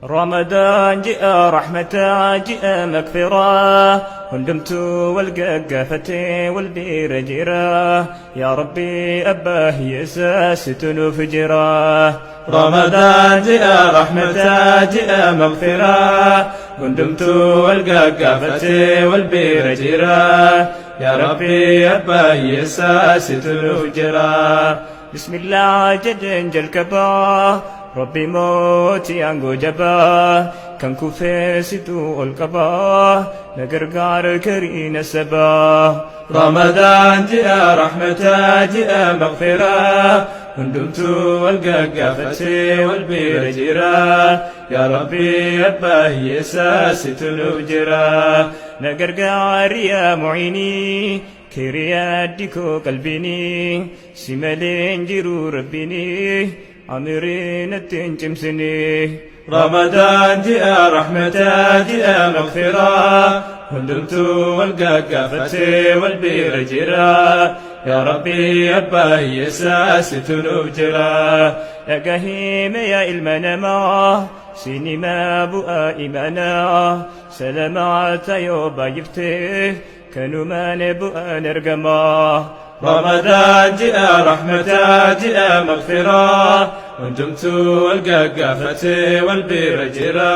Ramadaan ji'a rahmataa ji'a magfiraa hundumtuu wal gaggaafatee wal bira jira yaa rabbii abbaa hiyyeessaa situ nuuf jira. Ramadaan ji'a rahmataa ji'a magfiraa hundumtuu wal gaggaafatee wal bira jira yaa rabbii abbaa hiyyeessaa situ nuuf jira. Bismillah jedheen jalqabaa Rabbi mootii aangoo jabaa kan kufee situ ol qabaa na gargaara kariina sabaa. Ramadaan ji'a rahmataa ji'a magfiraa hundumtuu wal gaggaafatee wal bira jira yaa rabbii abbaa hiyyeessaa situ nuuf jira. Na gargaari yaa mu'iinii kiriyaaddi koo qalbiinii si malee hin jiru rabbiinii amirii natti hin cimsinii. Ramadaan ji'a rahmataa ji'a magfiraa hundumtuu wal gaggaafatee wal bira jira yaa rabbii abbaa hiyyeessaa situ nuuf jira. Dhagahime yaa ilma namaa sinimaa bu'aa imaanaa salamaata yoo baay'iftee kanumaan bu'aan argamaa. Ramadaan ji'a rahmataa ji'a magfiraa hundumtuu wal gaggaafatee wal bira jira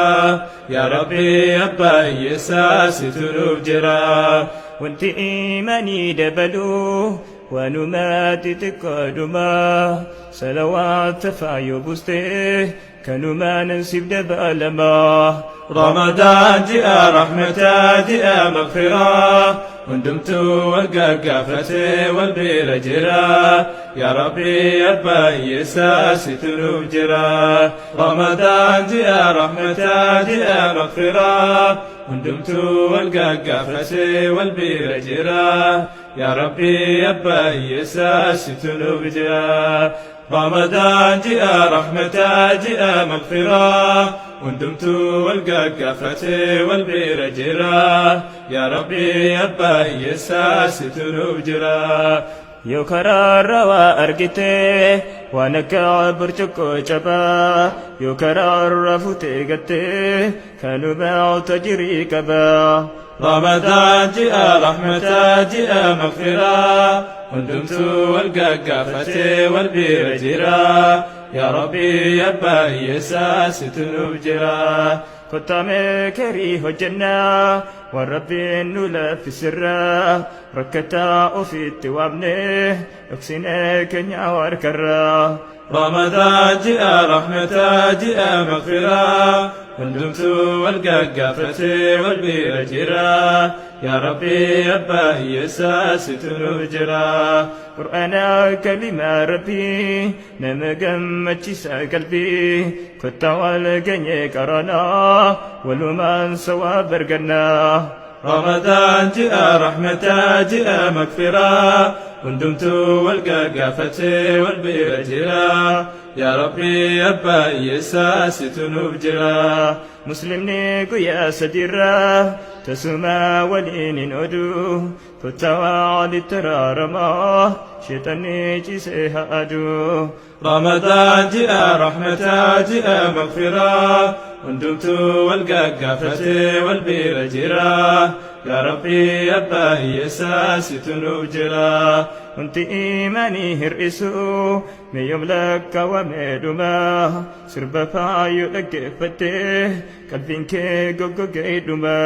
yaa rabbii abbaa hiyyeessaa situ nuuf jira. Wanti imaanii dabaluu waanuma xixiqqoodhuma salawaata faayoo buustee kanumaan siif dabalamaa. Ramadaan ji'a rahmataa ji'a magfiraa hundumtuu wal gaggaafatee wal bira jira yaa rabbii abbaa hiyyeessaa situ nuuf jira. Ramadaan ji'a rahmataa ji'a magfiraa hundumtuu wal gaggaafatee wal bira jira yaa rabbii abbaa hiyyeessaa situ nuuf jira. Ramadaan ji'a rahmataa ji'a magfiraa hundumtuu wal gaggaafatee wal bira jira yaa rabbii abbaa hiyyeessaa situ nuuf jira. Yoo karaarra waa argite waan akka burcuqqoo cabaa yoo karaarra fuutee gatte kanuma tajirii qabaa. Ramadaan ji'a rahmataa ji'a magfiraa hundumtuu wal gaggaafatee wal bira jira yaa rabbii abbaa hiyyeessaa situ nuuf jira. Kottaa kerii hojjennaa waan rabbiin nu laaffisirraa rakkataa ofiitti waamne dhoksinee keenya harkarraa. Ramadaan ji'a rahmataa ji'a magfiraa hundumtuu wal gaggaafatee wal bira jira yaa rabbii abbaa hiyyeessaa situ nuuf jira. Qur'aana kalimaa rabbii nama gammachiisa qalbii kottaa wal geenye qaranaa walumaan sawaab argannaa. Ramadaan ji'a rahmataa ji'a magfiraa hundumtuu wal gaggaafatee wal bira jira yaa rabbii abbaa hiyyeessaa situ nuuf jira. Muslimni guyyaa sadiirraa tasuma waliin hin oduu kottaa walitti araaramaa sheexanni ciisee haa aduu. Ramadaan ji'a rahmataa ji'a magfiraa hundumtuu wal gaggaafatee wal bira jira yaa rabbii abbaa hiyyeessaa situ nuuf jira. Wanti imaanii hir'isu meeyyom lakkaawamee dhuma sirba faayoo dhaggeeffattee qalbiin kee goggogee dhuma.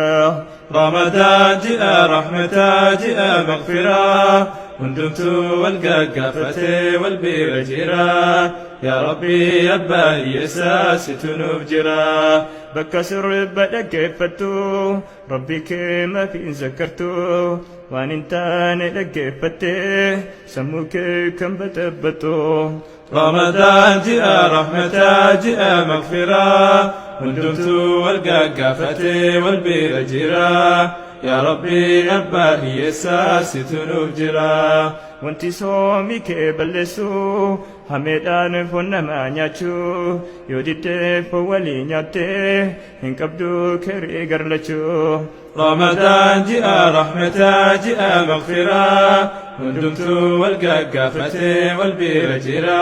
Ramadaan ji'a rahmataa ji'a magfiraa hundumtuu wal gaggaafatee wal bira jira yaa rabbii abbaa hiyyeessaa situ nuuf jira. Bakka sirba dhaggeeffattu rabbi kee maaf hin zakkartu waan hin taane dhaggeeffattee sammuu kee kan baxabbattu. Ramadaan ji'a rahmataa ji'a magfiraa hundumtuu wal gaggaafatee wal bira jira yaa rabbii abbaa hiyyeessaa situ nuuf jira. Wanti soomii kee balleessu hameedhaan foon namaa nyaachuu yoo diddee foon walii nyaattee hin qabdu kerii garlachuu. Ramadaan ji'a rahmataa ji'a magfiraa hundumtuu wal gaggaafatee wal bira jira.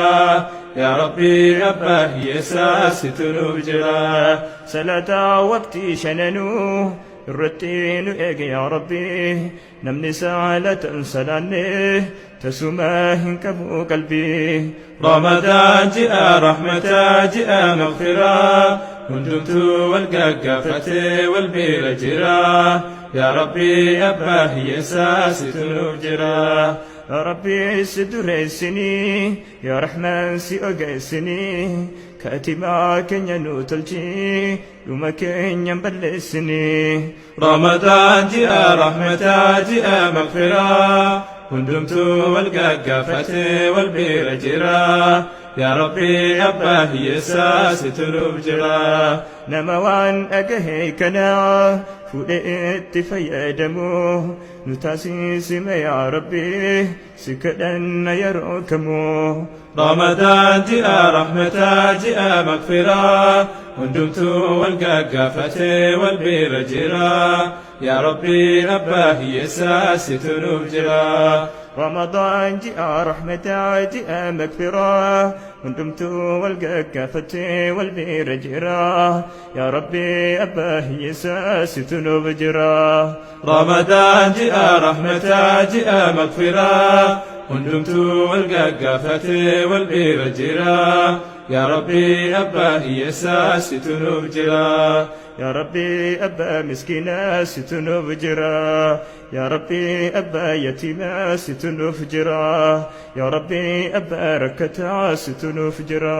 Yaa Rabbii abbaa hiyyeessaa situ nuuf jira. Salaata waqtii shananuu irratti nu eege yaa Rabbi. Namni saalatan salaanne tasuma hin qabu qalbii. Ramadaan ji'a rahmataa ji'a maghfiraa hundumtuu wal gaggaafatee wal bira jira. Yaa Rabbii abbaa hiyyeessaa situ nuuf jira. Yaa Rabbi si dureessinii yaa Rahmaan si ogeessinii kaatimaa keenya nu tolchii dhuma keenya hin balleessinii. Ramadaan ji'a rahmataa ji'a maghfiraa hundumtuu wal gaggaafatee wal bira jira. Yaa Rabbii abbaa hiyyeessaa situ nuuf jira. Nama waan dhagahe kana fuudhee itti fayyadamu nu taasisime yaa Rabbi si kadhanna yeroo kamuu. Ramadaan ji'a rahmataa ji'a maghfiraa hundumtuu wal gaggaafatee wal bira jira. Yaa Rabbii abbaa hiyyeessaa situ nuuf jira. Ramadaan ji'a rahmataa ji'a maghfiraa hundumtuu wal gaggaafatee wal bira jira. Yaa Rabbi abbaa hiyyeessaa situ nuuf jira. Ramadaan ji'a rahmataa ji'a maghfiraa hundumtuu wal gaggaafatee wal bira jira. Yaa Rabbii abbaa hiyyeessaa situ nuuf jira. Yaa Rabbi abbaa miskiinaa situ nuuf jira. Yaa Rabbi abbaa yatiimaa situ nuuf jira. Yaa Rabbi abbaa rakkataa situ nuuf jira.